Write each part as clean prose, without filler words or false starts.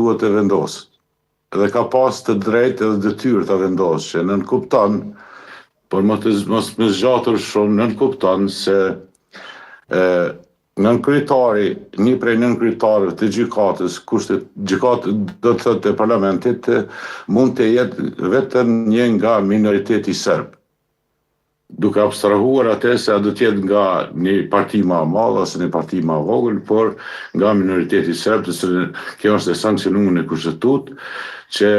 duhet të vendosë. Dhe ka pas të drejtë edhe detyrë ta vendosë, që nënkupton, por më të mos me zgjatur shumë, nënkupton se e, nënkryetari, një prej nënkryetarëve të gjykatës, kushtet gjykatë do të thotë e parlamentit, mund të jetë vetëm një nga minoriteti serb. Duke abstrahuar atë se a do të jetë nga një parti më e madhe ose një parti më e vogël, por nga minoriteti serb, të cilën kjo është e sanksionuar në kushtetutë, që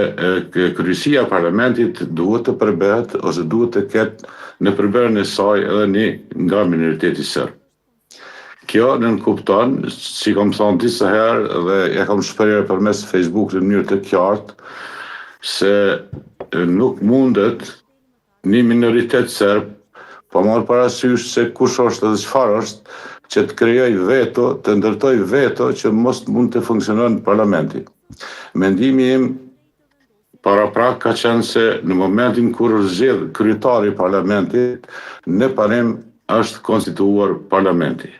kryesia e parlamentit duhet të përbëhet ose duhet të ketë në përbërjen e saj edhe një nga minoriteti serb. Kjo nënkupton, si kam thënë disa herë dhe e kam shprehur përmes Facebook në mënyrë të qartë, se nuk mundet një minoritet serb, pa marrë parasysh se kush është dhe çfarë është, që të krijoj veto, të ndërtoj veto që mos mund të funksionon parlamenti. Mendimi im paraprak ka qenë se në momentin kur është zgjedh kryetari i parlamentit, në parim është konstituuar parlamenti.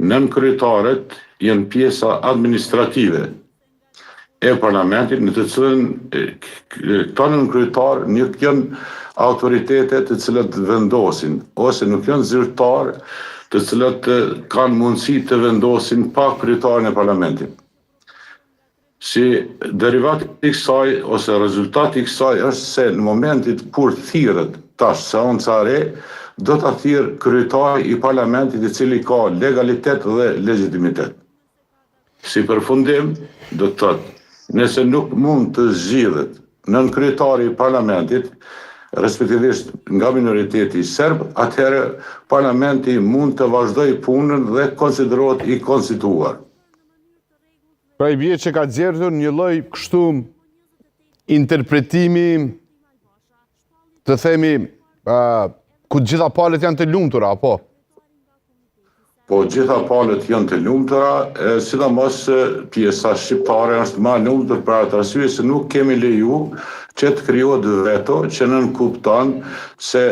Nënkryetarët janë pjesa administrative e parlamentit në të cilën këta nënkryetar nuk janë autoritete të cilët vendosin ose nuk janë zyrtar të cilët kanë mundësi të vendosin pa kryetarin e parlamentit. Si derivat i kësaj ose rezultat i kësaj është se në momentit kur thirret tash seanca e re, do ta thirr kryetari i parlamentit i cili ka legalitet dhe legjitimitet. Si përfundim, do të thotë, nëse nuk mund të zgjidhet nënkryetari i parlamentit, respektivisht nga minoriteti serb, atëherë parlamenti mund të vazhdojë punën dhe konsiderohet i konstituar. Pra i bie që ka gjertur një lloj kështu interpretimi të themi uh, ku të gjitha palët janë të lumtura, apo? Po, gjitha palët janë të lumtura, e, sidomos pjesa shqiptare është më e lumtur për atë arsye se nuk kemi leju që të krijohet veto që nënkupton se.